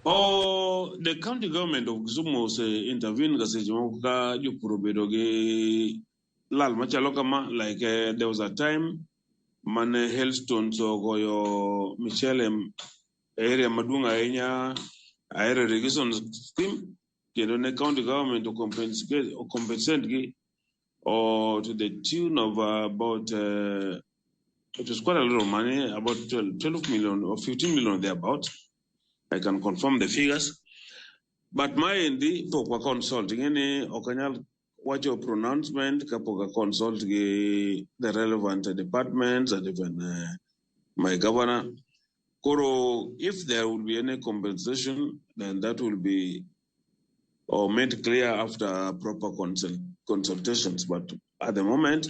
Oh, the county government of Kisumu ose intervene ga seche moko ka jopur obedo gi lal machalo kama. Like there was a time mane hailstones ogoyo michele e area maduong' ahinya, Ahero Irrigation Scheme, kendo ne county government ocompensate gi or to the tune of about it was quite a lot of money, about 12 million or 15 million thereabout. I can confirm the figures. But maendi pok wa consult. Ing'e ok anyal wacho pronouncement kapok a consult gi the relevant departments and even my governor. Koro, if there will be any compensation, then that will be or made clear after proper consultations. But at the moment,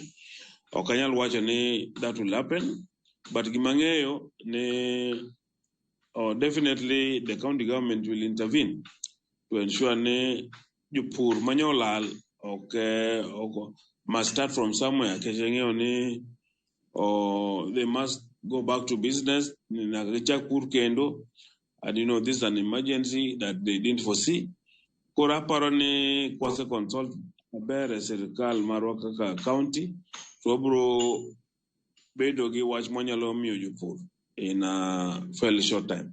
ok anyal wacho ni that will happen. But gima ang'eyo ni oh, definitely the county government will intervene to ensure ni jopur manyolal ok must start from somewhere, nikech ing'eyo ni oh, they must go back to business, nyaka gichak pur kendo, and this is an emergency that they didn't foresee. Koro aparo ni kwase consult maber e sirikal marwa kaka county, to wabiro bedo gi wach mwanyalo miyo jopur in a fairly short time.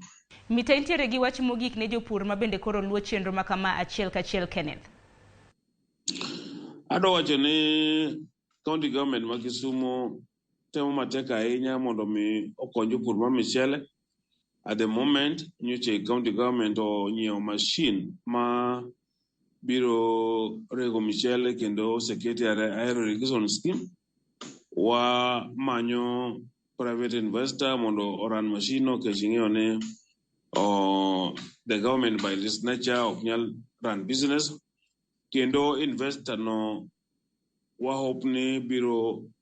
Mita intiere gi wach mogik ne jopur ma bende koro luwo chenro ma kama achiel kachiel, Kenneth? Adwa wacho ni county government ma Kisumu temo matek ahinya mondo mi okony jopur ma michele. At the moment, nyocha county government onyiewo machine ma biro rego michele kendo osekete e Ahero Irrigation Scheme. Wa manyo private investor mondo oran machine no, nikech ing'eyo ni oh, the government by its nature ok nyal run business. Kendo investor no wa hope ni biro